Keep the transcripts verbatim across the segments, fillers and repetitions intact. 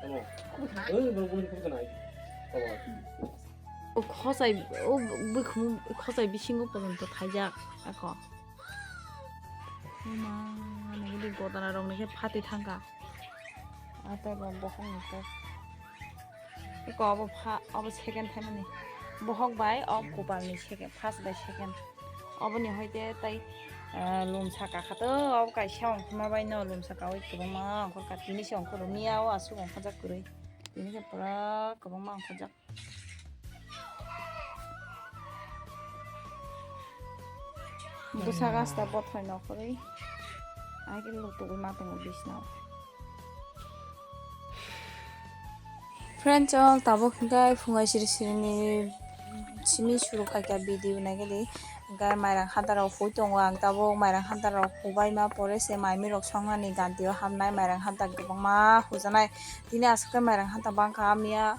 Tamo. Oi, bo bumni khuk tanai. Tamo. O khosai, o bwkhwng khosai bisingo pojonto thaijak ako. O ma, nini gotana rok ni khe phatwi thangkha. Ata bo bokhok ni khe. Eko abo pha, abo second thaimani. Bohok bai o kopal ni second, first bai second. Oboni hoite tai, eh, lum saka khato, obo kaisa ongkhorma bai no lum saka oi kwbangma ongkhor ka tini se ongkhor miya o aswk ongkhorjak kwrwi. Tini se pura kwbangma ongkhorjak. Bwsa gasta bothai nokhorwi. Ai khe lutugwi ma tongo bisna o. Friends all, tabuk hingkai phungai siri siri ni simi suru khaikha video naigadi. Hingkai mairang hanta rok hui tongo ang tabuk, mairang hanta rok hubai ma pore se mai mi rok songnani ganti o hamnai, mairang hanta kwbangma hujanai. Tini aswk khe mairang hanta bangkha, miya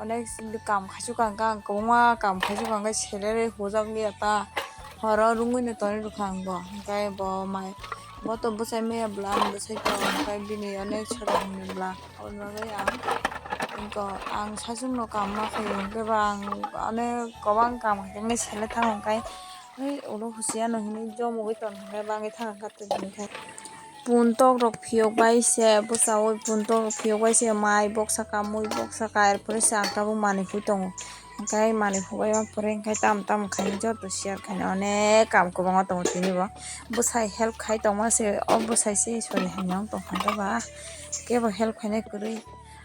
onek kam khaisuk ang kha, ang kwbangma kam khaisuk ang khe selere hujak liya ta. Horo rungwi no tonwi rwkha ang bo, hingkai bo mai, bo to bwsai maya bwla, ang bwsai tongo, hingkai bini onek sora hwnwi bwla. Aboni bagwi ang, wngkha, ang saichung no kam ma khaio, hwnkhe ba ang onek kwbang kam khaikhe sele thango, hwnkhe, "Ui, ulo husiya no," hinwi jomogwi tong khe bangwi thang kha tei hwnkhe. Pun tok rok phiyok bai se bwsao, pun tok rok phiyok bai se mai boksa ka, mui boksa ka, er pore se ang tabuk manwi phui tongo. Hwnkhe manwi phubai ma pore hwnkhe tam tam khainai joto share khainai onek kam kwbangma tongo tini bo. Bwsai help khai tongma se, o bwsai se sori hamya wng tong kha ba. Kebo help khainai kwrwi.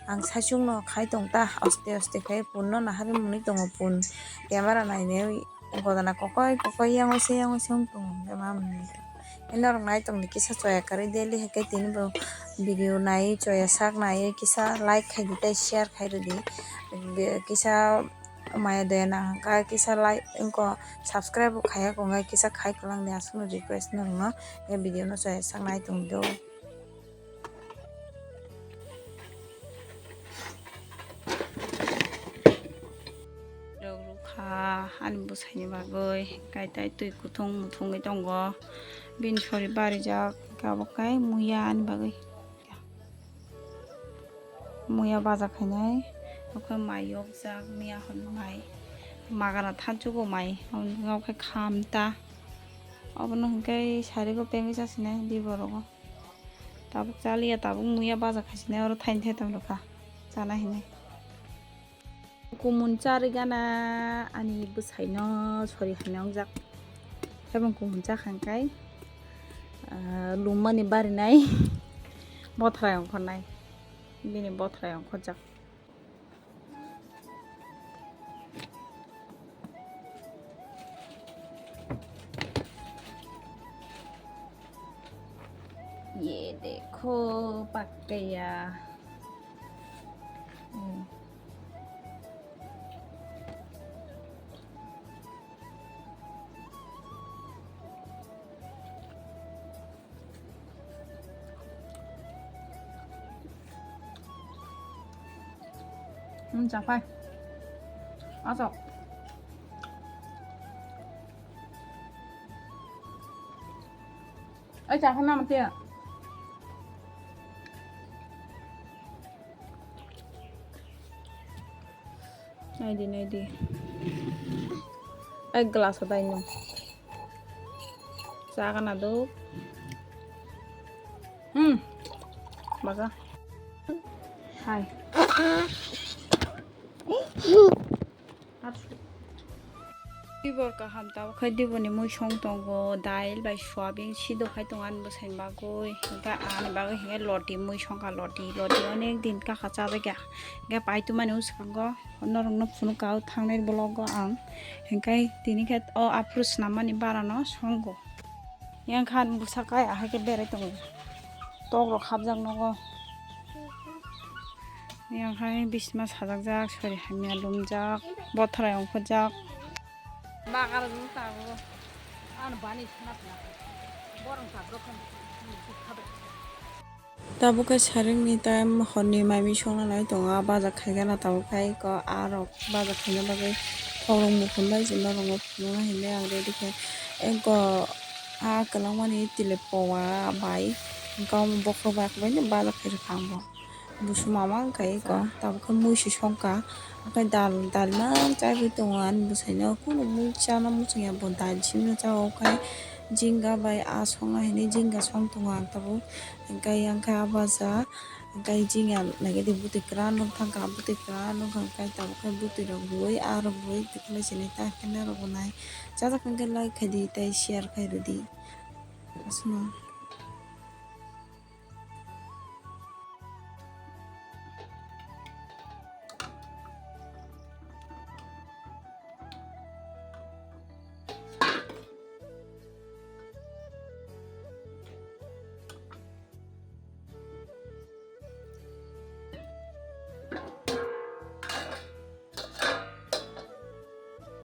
Ang saichung no khai tong ta, aste aste khai pun no naharwi mwnwi tongo pun. Camera nainai gotana kokoi kokoi yang waisa yang waisa wng tongo hwnkhe ma mwnwi. Norok nai tongdi kisa choya kwrwi daily hai khe tini bo video nai choya sak nai kisa like khai di tei share khai rwdi. Be-, kisa maya daya nang kha kisa like wngkha subscribe bo khaiya kongkha kisa khai kwlangdi aswkno request norokno video no choya sak nai tongdi. Rok rwkha ani bwsaini bagwi, kaitai twi kuthung muthungwi tongo, bini sori barijak, abo khe muya ani bagwi. Muya baja khainai, okhai mai yokjak, miya hwnwi mai magana thansugo mai, omo khe khamta, obono hwnkhe sarigo pengwi chasinai di borogo. Tabuk chaliya, tabuk muya baja khaisinai, oro thaini thaitam rwkha chana hinwi. Kumun charwi gana ani bwsaino sori hamya wngjak. Khaibang kumun chakha hwnkhe, ah, lummani barinai bothrai ongkhornai. Bini bothrai ongkhorjak. ये देखो, पक गया। Hmm. Hmm, chapai. Asok. Ai, chapai nama tia. Naidi, naidi. Ek glass o dai nung. Chagana do. Hmm. Baga. Hai. Dibor kaham tabuk khai diboni muisong tongo, dail bai soyabin sido khai tongo ani bwsaini bagwi. Hwnkhe ani bagwi hwnkhe loti muisong kha, loti, loti onek din kaka chajakya. Hwnkhe paitwmani bwskango norokno phunukha o thangnai vlog o ang. Hwnkhe tini khe o aphuru swnammani barano songo. Yang khan bwsa kai ahai khe berai tongo. Tok rok hapjak nogo. Yang hai bisma sajak jak, sori hamya lumjak, bothrai ongkhorjak. Bakar jung tago. Ano bani khna khna. Borong tak rok khan. Tabuk khe saringni time horni mai mui songna nai tongo, ah baja khaigana tabuk khai ko ah rok baja khaina bagwi khorok mukhun bai je norok no phunukna hinwi ang ready khe eko ah kwlangmani tile powa bai hwnkhe omo bokhorok bai kwbaino baja khairokha ang bo. Busu mama wngkha eko tabuk khe mui se songkha. Okai dal, dal ma chaiwi tongo ani bwsaino, kunu mui chana muchungya bo dal simi chao, okai jinga bai ah songna hinwi jinga song tongo ang tabuk, hwnkhe yang khe ah baja, hwnkhe jinga naikhe de bwtwi kwran nukthangkha, bwtwi kwran nukha, hwnkhe tabuk khe bwtwi rok rwui ah rok rwui tongkhe sinai ta hwnkhe norok bo nai chajak hwnkhe like khaidi tei share khairwdi. Aswkno.